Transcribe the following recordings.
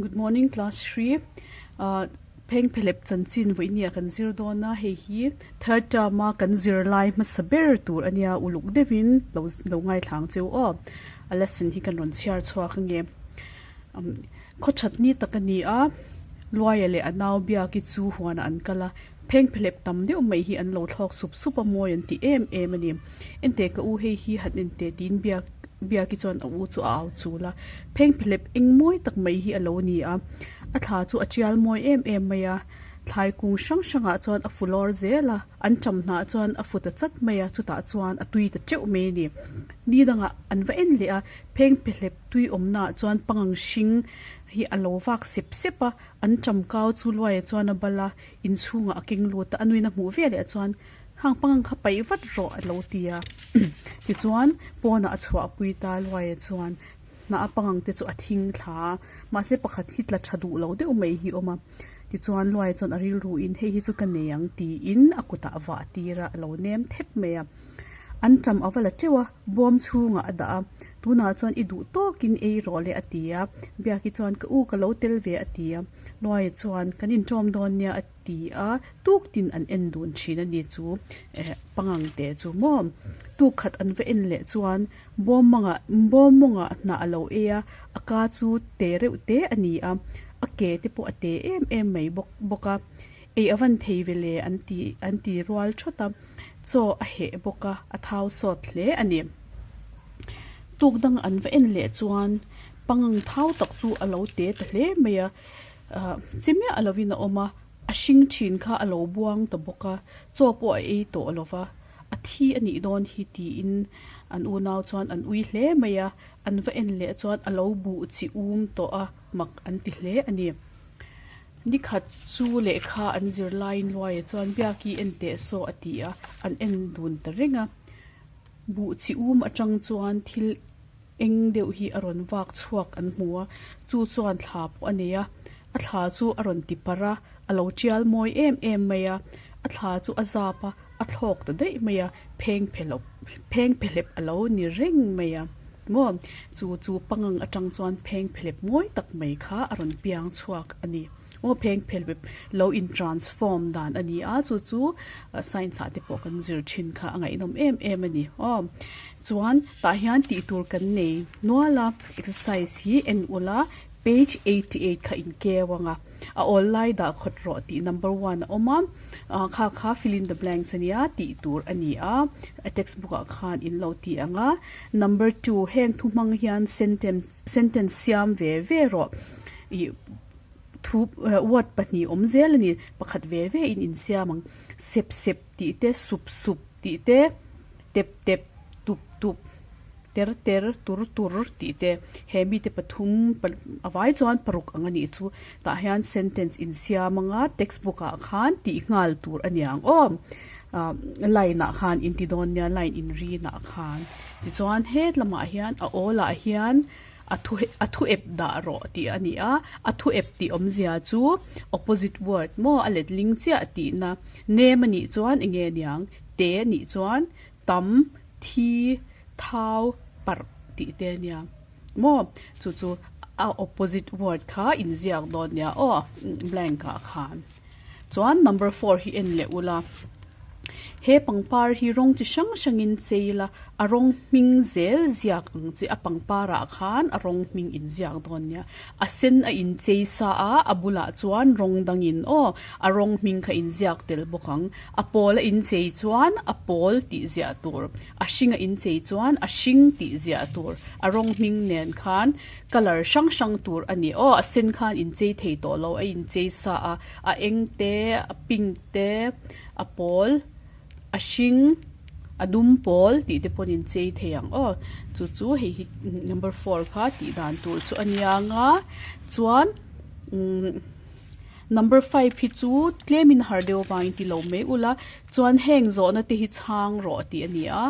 Good morning class 3 ah phengphehlep chanchin vawinia kan zir dawn a hei hi third term a kan zir lai hmasa ber tur ania uluk deuhin lo lo ngaithla ang cheu aw a lesson hi kan rawn chhiar chhuak ange umm khaw that ni tak ani a Luaia leh a nau biaki chu huanah an kal a phengphehlep tam deuh mai hi an lo thlawk sup sup a mawi an ti em em ani enteh ka u hei hi han enteh tiin biak Biaki chuan a u chu a au chul a, phengphehlep eng mawi tak mai hi a lo ni a, a thla chu a tial mawi em em mai a, thlai kung hrang hrangah chuan a fu lawr zel a, an ṭam hnah chuan a fu ta chat mai a, chutah chuan a tui ta teuh mai a ni. Ni dangah an va en leh a, phengphehlep tui awmnaah chuan pangang hring hi a lo vak sep sep a, an ṭam kau chu luaiah chuan a bal a, inchhungah a keng lut a, a nuin a hmuh veleh chuan Khang pangang kha paih vat rawh a lo ti a. Tichuan, pawnah a chhuahpui ta Luaia chuan hnah a pangang te chu a thing thla a, mahse pakhat hi tla tha duh lo deuh mai hi a awm a. Tichuan, Luaia chuan a rilruin hei hi chu ka nei ang tiin a kutah a vah tir a, a lo nem thep mai a. An ṭam a va la teuh a, bawm chhungah a dah a, tunah chuan i duh tawkin ei rawh le a ti a. Biaki chuan ka u ka lo tel ve a ti a. Luaia chuan kan inṭawm dawn nia a ti. Ti a, tuk tin an en dun thin a ni chu eh pangang te chu maw tuk khat an va en leh chuan bawm mangah bawm mawngah hnah a lo ei a a ka chu te reuh te a ni a a ke te pawh a te em em mai bawk bawk a ei a van thei ve le an ti an ti rual thawt a chaw a heh bawk a a thau sawt hle a ni tuk dang an va en leh chuan pangang thau tak chu a lo te ta hle mai a. Ahh chi miah lovin a awm a, a hring thin kha a lo buang ta bawk a, chaw pawh a ei tawh lo va, a thi a nih dawn hi tiin an unau chuan an ui hle mai a, an va en leh chuan a lo buh chi um tawh a, mak an ti hle a ni. Nikhat chu lehkha an zir laiin Luaia chuan Biaki en teh saw a ti a, an en dun ta reng a, buh chi um atang chuan thil Eng deuh hi a rawn vak chhuak an hmu a, chu chuan thla pawh a nei a, a thla chu a rawn ti parh a, a lo tial mawi em em mai a, a thla chu a zap a, a thlawk ta daih mai a, pheng phelawp pheng phehlep a lo ni reng mai a maw, chu chu pangang atang chuan pheng phehlep mawi tak mai kha a rawn piang chhuak a ni. Aw pheng phelep lo in transform dan a ni a, chu chu science ah te pawh kan zir thin kha a ngaihnawm em em a ni aw. Chuan tah hian tih tur kan nei nual a, exercise hi en ula page 88 kha in keu ang a, a awl lai dah khawt rawh tih number one a awm a, kha kha fill in the blanks a nia tih tur a ni a, a textbook ah khan in lo ti ang a. Number two heng thu hmang hian sentence sentence siam ve ve rawh ih Thu word pahnih awm zel a ni. Pakhat ve ve in insiam ang. Sep sep tih te, sup sup tih te, tep tep, tup tup, ter ter, tur tur tih te. He mite pathum a vai chuan paruk ang a nih chu. Tah hian sentence insiam anga textbook ah khan tih nghal tur a ni ang aw. Line ah khan inti dawn nia, line inrin ah khan. Tichuan het lamah hian a awl ah hian. A thu a thu ep dah rawh tih a ni a, a thu ep tih awmzia chu opposite word maw a letling chiah tihna name a nih chuan eng nge niang te a nih chuan tam thi thau parh tih te a nia maw chu chu a opposite word kha inziak dawn nia aw blank ah khan. Chuan number four hi en leh ula, he pangpar hi rawng chi hrang hrangin chei la, a rawng hming zel ziak ang chi a pangpar ah khan a rawng hming in ziak dawn nia. A sen a in chei sa a, a bulah chuan rawng dangin aw a rawng hming kha in ziak tel bawk ang. A pawl a in chei chuan a pawl tih ziah tur, a hring a in chei chuan a hring tih ziah tur, a rawng hming nen khan Colour hrang hrang tur a ni aw, a sen khan inchei thei tawh lo, a inchei sa a, a eng te, a pink te, a pawl, a hring, a dum pawl tih te pawh an inchei thei ang aw, chu chu hei hi number four kha tih dan tur chu a nia ang a, chuan umm. Number five hi chu tlemin har deuh avangin ti lo mai ula chuan heng zawhna te hi chhang rawh tih a ni a,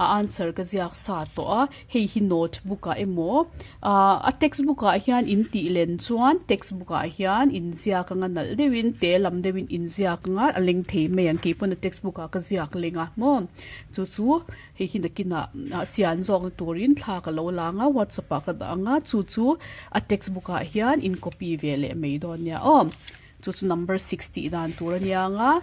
a answer ka ziak sa tawh a, hei hi note book ah emaw ah a text book ah hian in tih len chuan text book ah hian in ziak anga nalh deuhin te lam deuhin in ziak anga a leng thei mai ang keipawn a text book ah ka ziak leng a maw chu chu hei hi nakinah ah chian zawkna turin thla ka lo la anga whatsapp ah ka dah anga chu chu a text book ah hian in copy ve leh mai dawn nia aw. Chu chu number six tih dan tur a nia ang a,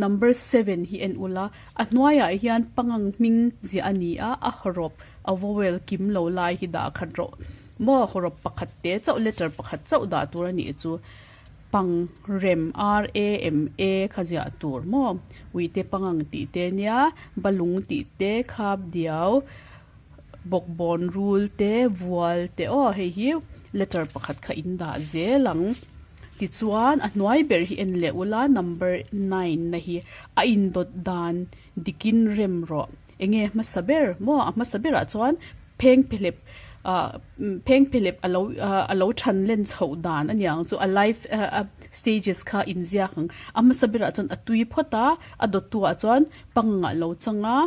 number seven hi en ula, a hnuaiah hian pangang hming ziah a ni a, a hawrawp a vowel kim lo lai hi dah khat rawh maw, hawrawp pakhat te chauh letter pakhat chauh dah tur a nih chu pang rem R A M A kha ziah tur maw, uite pangang tih te nia, balung tih te, khap diau, bawkbawn rul te, vual te aw hei hi letter pakhat kha in dah zel ang. Tichuan a hnuai ber hi en leh ula number nine na hi a indawt dan dikin rem rawh. Enge hmasa ber maw a hmasa berah chuan pheng phelep ah pheng phelep a lo a lo than len chhoh dan a niang chu a life stages kha inziak ang. A hmasa berah chuan a tui phawt a, a dawttu ah chuan pangah lo chang a.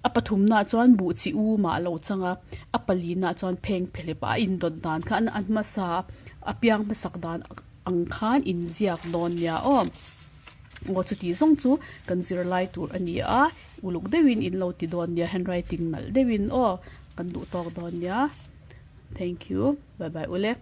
A pathumnaah chuan buh chi u mah a lo chang a, a palinaah chuan pheng phelep a indawt dan kha a hmasa a piang hmasak dan ang khan inziak dawn nia aw. Aw chuti zawng chu kan zirlai tur a ni a, uluk deuhin in lo ti dawn nia handwriting nalh deuhin aw kan duh tawk dawn nia. Thank you. Bye bye ule.